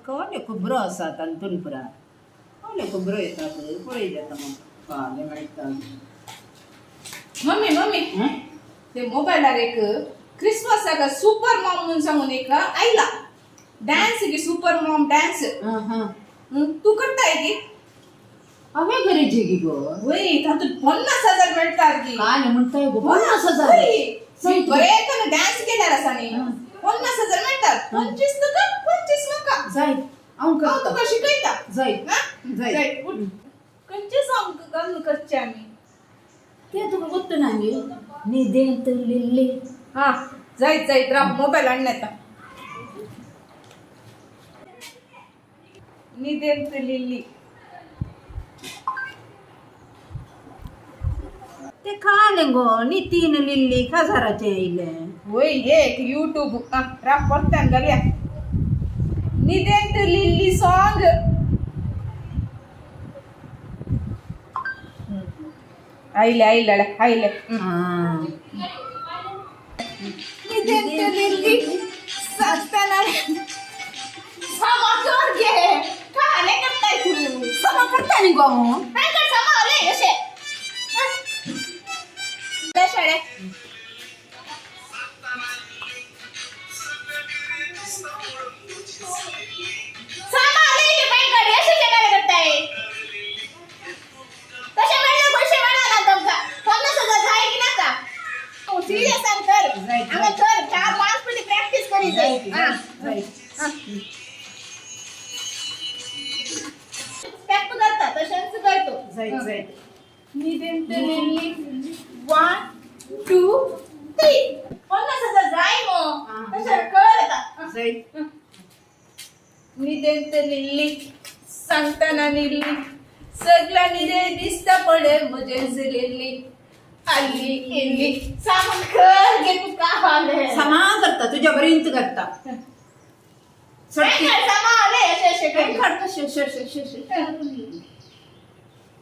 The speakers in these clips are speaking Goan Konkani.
कोणे खबरो आसा तांतून पुरा कोणे खबरो येता पळय जाता मग काले मेळटा. मम्मी मम्मी, ते मोबायलार एक क्रिसमसाक सुपर मॉम म्हणून सांगून एक आयला डान्स की, सुपर मॉम डान्स. तू करताय की? हांवें गरजे की गो? वय, तातूंत 50,000 मेळटात की. काय म्हणताय गो, 50,000? वय. बरें डान्स केल्यार आसा न्ही, 50,000 मेळटात. 25 तुका, 25 म्हाका. जाय, हांव हांव करता. तुका शिकयता. जाय. हा? जाय. जाय, उठ. खंयचे सॉंग घालून करचे आमी? ते तुका गोत्त ना गे, निदेंत लिल्ली. हा, जायत जायत राव, मोबायल हाडून येता. निदेंत लिल्ली. ते खाले गो नितीन लिल्ली खाजाराचे येयले. वय, एक यूट्यूब राव, परत्यान घालया निदेंत लिल्ली सॉंग. आयले आयले आयले. निदेंत लिल्ली सांगताना समा कर गे, काले करताय तू? समा करता न्ही गो हांव. काय कर, समा आले अशे शाळे. समा आले बाई गाडी अशे काय करताय? तशें म्हणल्यार पयशे मेळना तुमकां. 50,000 जाय की नाका? सिरियसान कर. जाय. हांगा कर, 4-5 पटी प्रॅक्टीस करी जाय. जाय. स्टेप करता तशेंच करतो. जाय जाय. निदेंत लिल्ली, 1 2 3. 50,000 जाय मो. तशें कर आता. जाय. निदेंत लिल्ली सांगताना निल्ली सगळ्यांनी रे दिसता पडे म्हजें लिल्ली आल्ली इल्ली. सामान कर गे, तुका आले. समा करता, तुज्या बरींच करता. काय कर, सामा आले अशें अशें काय कर. काडटा शे शे शे शे शे.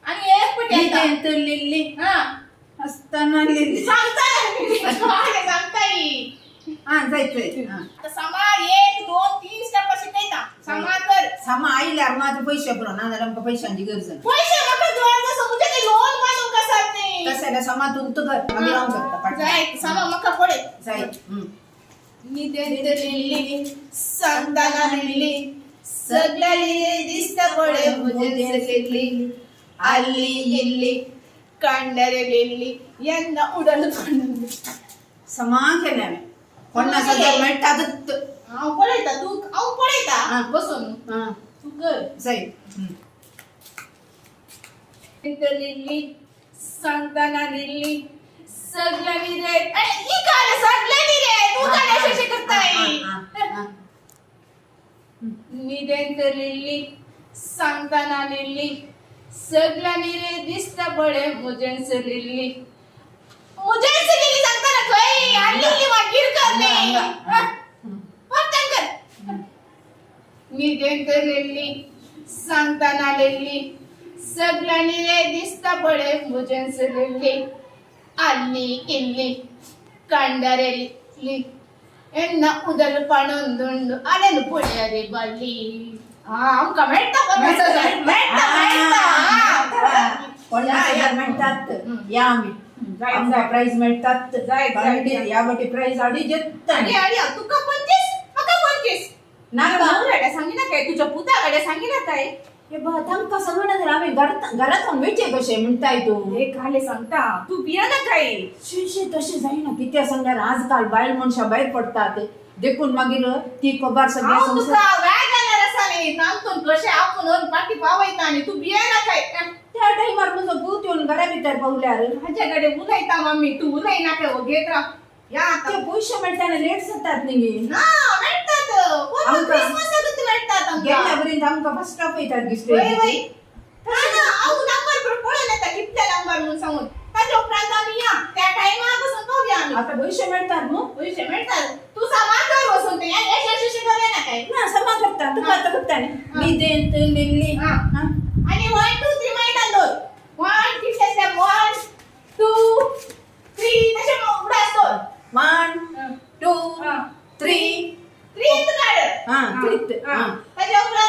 आणि एक पटी येता. निदेंत लिल्ली हा. असताना लिल्ली. सांगता सांगता ही. हा, जायत जायत हा. आता समा 1 2 3 स्टेप शिकयता, समा कर. समा आयल्यार माझे पैसे पुरो, ना जाल्यार आमकां पैशांची गरज ना. पैसे म्हाका गरज आसा, म्हणजे ते लोन बांदूंक आसात न्ही. तशें जाल्यार समा तूं कर, मागीर हांव करता फाटल्यान. जाय, समा म्हाका पळय. जाय. निदेंत लिल्ली सांगताना लिल्ली सगळ्यांनी दिसता पळय म्हजें लिल्ली आल्ली इल्ली कांडारे लिल्ली यांना उडल पडून. समा केलें हांवें, 50,000 मेळटातच. हांव पळयता तूं, हांव पळयता बसून. हा. तूं कर. जाय. लिल्ली सांगताना लिल्ली सगळ्यांनी रे, अरे ही काय सगळ्यांनी रे, तू काय अशें अशें करताय? निदेंत लिल्ली सांगताना लिल्ली सगळ्यांनी रे दिसता पळय म्हजेंच लिल्ली, म्हजेंच लिल्ली सांगताना खंय आनी लिल्ली मागीर कर न्ही. परत्यान कर. निदेंत लिल्ली सांगताना लिल्ली सगळ्यांनी रे दिसता पळय म्हजेंच लिल्ली आल्ली इल्ली कांडारे लिल्ली एन्ना उदल पाणून आलेन पळय रे बाल्ली. हा, आमकां मेळटा 50,000, मेळटा मेळटा. 50,000 मेळटात, या आमी. जाय. आमकां प्रायज मेळटात. जाय, जाय. ह्या वाटी प्रायज हाडी जेत्ता. आडी आडी, तुका 25, म्हाका 25. नाका. गाड्या सांगी ना काय, तुझ्या पुता गाड्या सांगी ना काय. हे बा, तांकां सांगना जाल्यार आमी घरांत वयचें कशें म्हणटाय तूं? हे घाले सांगता, तू पिया ना काय. शी शी, तशें जायना. कित्याक सांगल्यार आजकाल बायल मनशां भायर पडटात, देखून मागीर ती खबर सगळ्या हांव तुका संवसार वॅगनर आसा न्ही, तांतून कशें आपूण व्हरून पाटी पावयता न्ही, तूं भिये नाकाय. त्या टायमार म्हजो पूत येवन घरा भितर पावल्यार? म्हाज्या कडेन उलयता मम्मी, तूं उलय नाका, घेत राव या आतां. ते पयशे मेळटाना लेट जातात न्ही गे. ना, मेळटात. आमकां- क्रिसमसाकूच मेळटात आमकां. गेल्या पर्यंत आमकां फर्स्ट आपयतात. वय वय गिफ्ट. ना ना, हांव नंबर पळोवन येता कितले नंबर म्हणून सांगून, ताच्या उपरांत आमी या त्या टायमा बसून पावया आमी. आता पयशे मेळटात न्हू? पयशे मेळटात, तूं सामान कर वचून ते अशें अशें अशें करूया ना काय. ना, समा करता तुका आतां करता न्ही निदेंत लिल्ली. हा. हा. आणि 1 2 3 मायंडान दवर. 1 कितले स्टेप, 1 2 3 तशें उडास दवर. 1 2 3. 3 काड. हा, थ्री. हा. हा. ताच्या उपरांत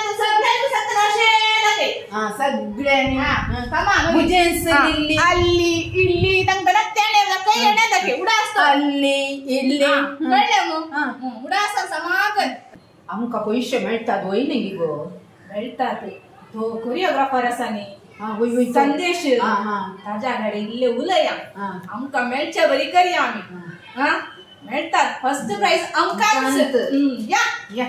हा सगळ्यांनी. हा, हा. थांबा, मम्मी. मुझेच हा, दिल्ली. अल्ली इल्ली तांकां तेणे खंय येणे दाखय उडा आसतो. अल्ली इल्ली. हा, कळ्ळें मू? हा. उडा आसा समाक. आमकां पयशे मेळटात वय न्ही गो? मेळटा ते, तो कोरियोग्राफर आसा न्ही. हा, वय वय तो. संदेश. हा हा. ताज्या कडेन इल्ले उलया. हा. आमकां मेळच्या बरी करया आमी. हा. हा, मेळटात फर्स्ट प्रायज आमकांच. आमकांच. या. या.